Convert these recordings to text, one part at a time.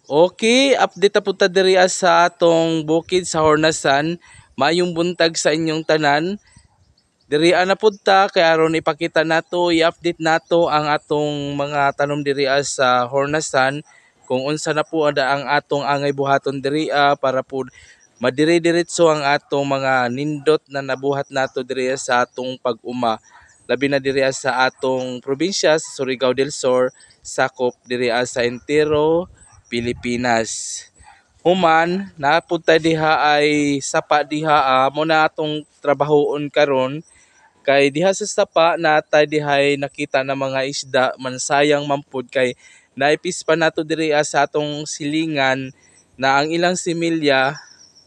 Okay, update na punta diri sa atong bukid sa Honasan. Maayong buntag sa inyong tanan. Diri na punta kay aron ipakita nato, i-update nato ang atong mga tanom diri sa Honasan kung unsa na po ang atong angay buhaton diri para po madire-diretso ang atong mga nindot na nabuhat nato diri sa atong pag-uma. Labi na diri sa atong probinsya sa Surigao del Sur, sakop diri sa entero Pilipinas. Human, napunta diha ay sapa diha mo na atong trabahoon karon kay diha sa sapa natay dihay nakita na mga isda man sayang man pud kay naipis pa nato diri sa atong silingan na ang ilang similya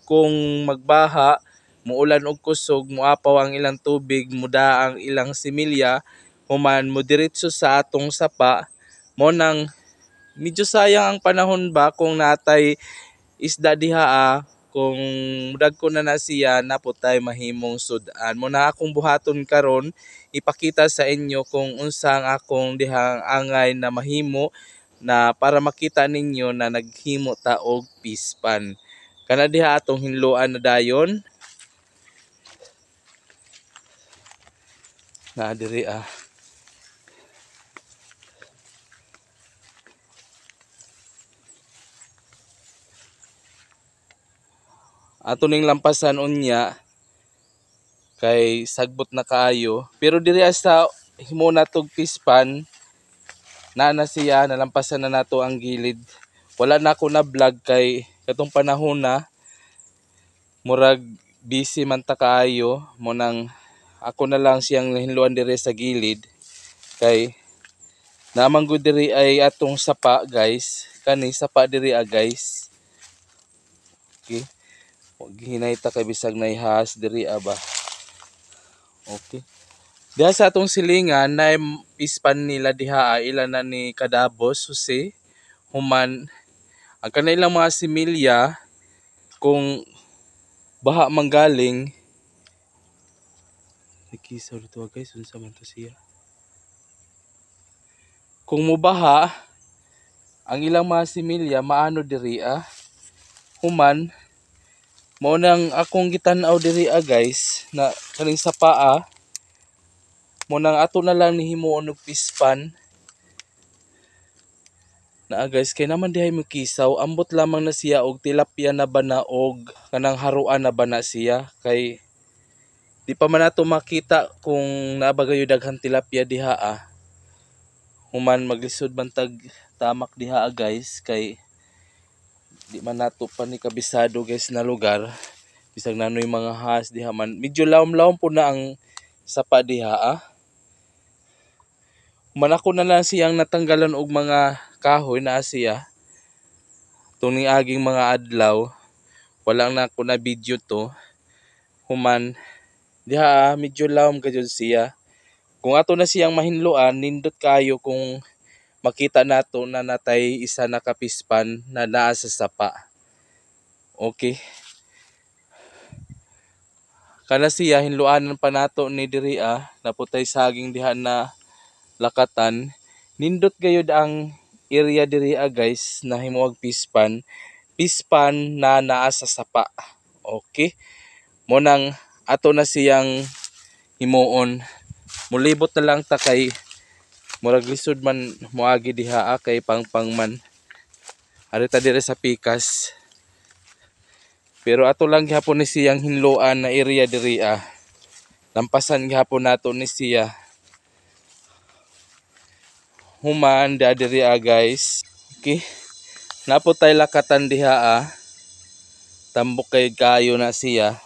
kung magbaha muulan og kusog moapaw ang ilang tubig muda ang ilang similya human modiretso sa atong sapa mo nang medyo sayang ang panahon ba kung natay isda diha kung dagko na na siya naputay mahimong sud-an. Mo na akong buhaton karon ipakita sa inyo kung unsa ang akong dihang angay na mahimo na para makita ninyo na naghimo ta og pispan. Kana diha atong hinloan na dayon. Na diri Ato ning lampasan unya kay sagbot na kaayo pero diri sa himo natog pispan na na siya nalampasan na nato ang gilid. Wala na ako na vlog kay katong panahon na murag busy man ta kaayo mo nang ako na lang siyang hinluan diri sa gilid kay naman gud diri ay atong sapa guys, kani sapa diri guys. Okay. Hinay ta kay bisag naihas diri ba. Okay. Diha sa atong silingan na pispan nila diha ila na ni Kadabos Jose human ang kanilang mga similya kung baha manggaling nakisaw dito guys unsa man to siya. Kung mubaha ang ilang mga similya maano diri human mao nang akong gitan-aw diri guys na kaning sa paa mo nang ato na lang nihimuon og pispan naa guys kay naman dihay mo kisaw ambot lamang na siya og tilapia na ba na og kanang haruan na ba na siya kay di pa man nato makita kung naa ba gayo daghang tilapia diha Human maglisod man tag tamak diha guys kay di man nato pa ni kabisado guys na lugar bisag nanoy mga has diha man medyo lawom-lawom po na ang sapa diha Man ako na lang siyang natanggalan og mga kahoy na siya tungni aging mga adlaw wala na ako na video to. Human diha medyo lawom ka jud siya kung ato na siyang mahinloan nindot kayo kung makita nato na natay isa na kapispan na naa sa sapa. Okay. Kana siya hinloanan pa nato ni diri naputay saging diha na lakatan. Nindot gayud ang area diri guys na himuag pispan. Pispan na naa sa sapa. Okay. Mo nang ato na siyang himuon. Mulibot na lang ta kay murag lisod man moagi diha kay pangpang man. Ari ta diri sa pikas. Pero ato lang gihapon ni siyang hinloan na area diri Lampasan gihapon nato ni siya. Human da diri guys. Okay. Napo tay lakatan diha Tambok kay kayo na siya.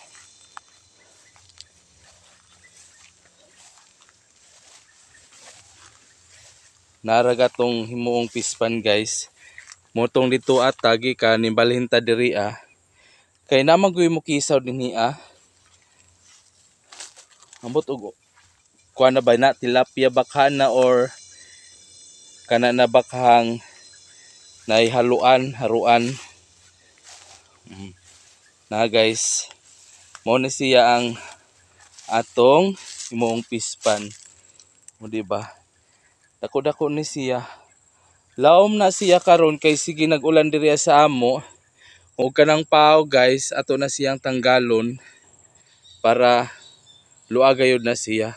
Naraga tong himuong pispan guys. Motong dito at tagi ka nimbalhin ta diri Kay naman guy mo kisaw dinhi Ambot og kuan na ba na tilapia bakhana or kana na bakhang naihaluan haruan. Na guys, mao ni siya ang atong himuong pispan. Mo di ba? Dako-dako ni siya. Laom na siya karon kay sige nag-ulan diri sa amo. Ug kanang pao guys, ato na siyang tanggalon para luag gayud na siya.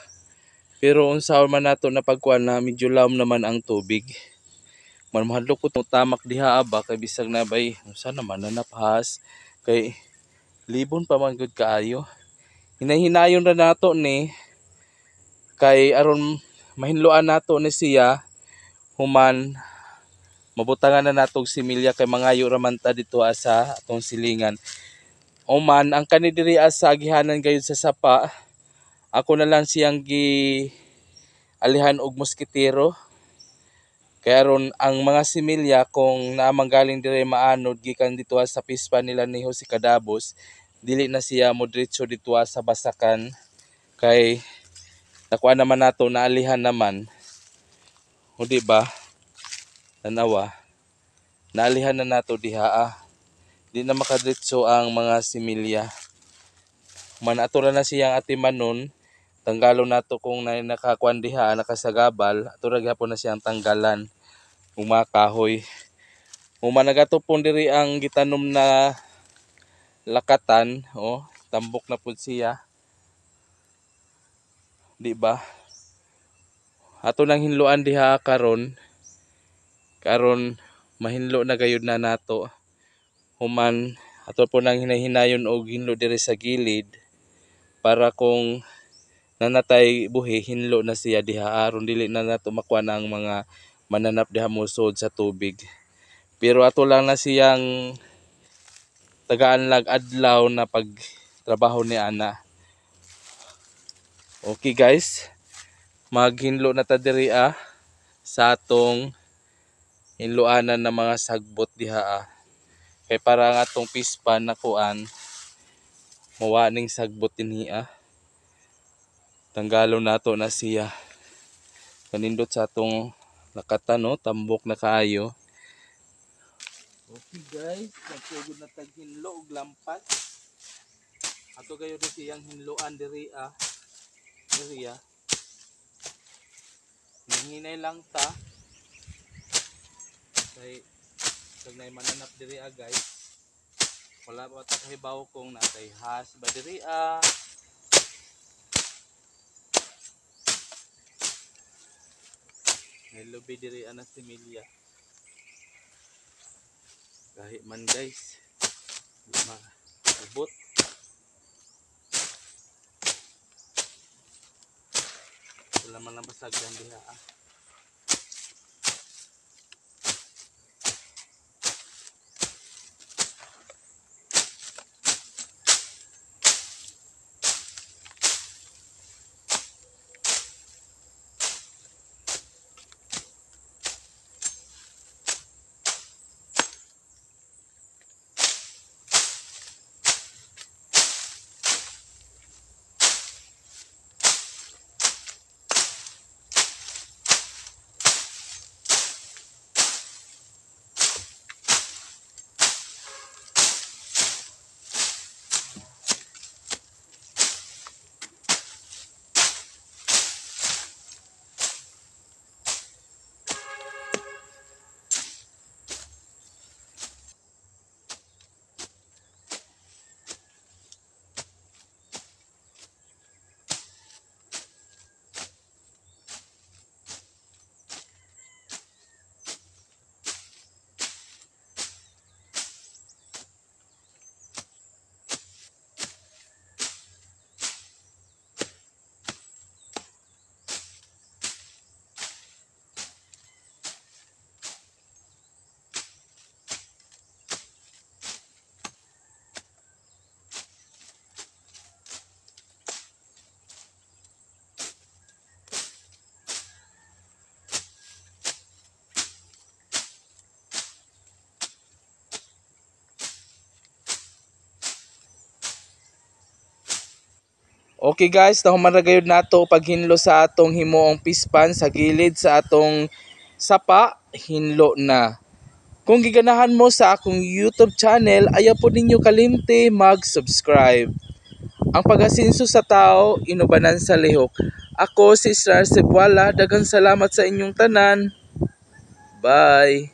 Pero unsaon man nato na pagkuan na medyo laom naman ang tubig. Man mahadlok ko tamak diha ba kay bisag na bay unsa naman na napahas kay libon pa man gud kaayo. Hinay-hinayon ra nato ni kay aron mahinloan nato ni siya human mabutangan na natog similya kay mangayo ra man ta dito sa atong silingan. Oman ang kani diri sa agihanan gayud sa sapa, ako na lang siyang gi alihan og moskitero. Kay aron ang mga similya kung naa man galing diri maanod gikan dito sa pispan nila ni Jose Cadabos, dili na siya modretso dito sa basakan kay nakuha naman nato, naalihan naman. O di ba? Tanawa. Naalihan na nato diha ah. Di na makadretso ang mga similya. Man ato ra na siyang atimanon, tanggalon nato kung na nakakuan diha, nakasagabal, ato ra gyapon na siyang tanggalan ug mga kahoy. Human nagatupon diri ang gitanom na lakatan, oh, tambok na pud siya. Di ba? Ato nang hinloan diha karon. Karon mahinlo na gayud na nato. Human ato po nang hinay-hinayon og hinlo diri sa gilid para kung nanatay buhi hinlo na siya diha aron dili na nato makuha na ang mga mananap diha mosud sa tubig. Pero ato lang na siyang tagaan lag adlaw na pagtrabaho ni ana. Okay guys, maghinlo na ta diri sa atong hinloanan ng mga sagbot diha ah. Kay para ang atong pispan na kuan mawa ning sagbot dinhi ah. Tanggalon nato na siya. Kanindot sa atong lakatan no, tambok na kaayo. Okay guys, nagsugod na tag hinlo og lampas. Ato kayo do siyang hinloan diri ah. Diri ah. Nanghinay lang ta. Kay kag nay mananap diri ah guys. Wala pa ta kahibaw kung natay has ba diri ah. May lubi diri ana si Milia. Gahi man guys. Maubot. Wala man lang basagdan diha ah. Okay guys, nahuman ra gayud nato paghinlo sa atong himuong pispan sa gilid sa atong sapa, hinlo na. Kung giganahan mo sa akong YouTube channel, ayaw po ninyo kalimti mag-subscribe. Ang pag-asinso sa tao, inubanan sa lihok. Ako si Star Cebuala, daghang salamat sa inyong tanan. Bye.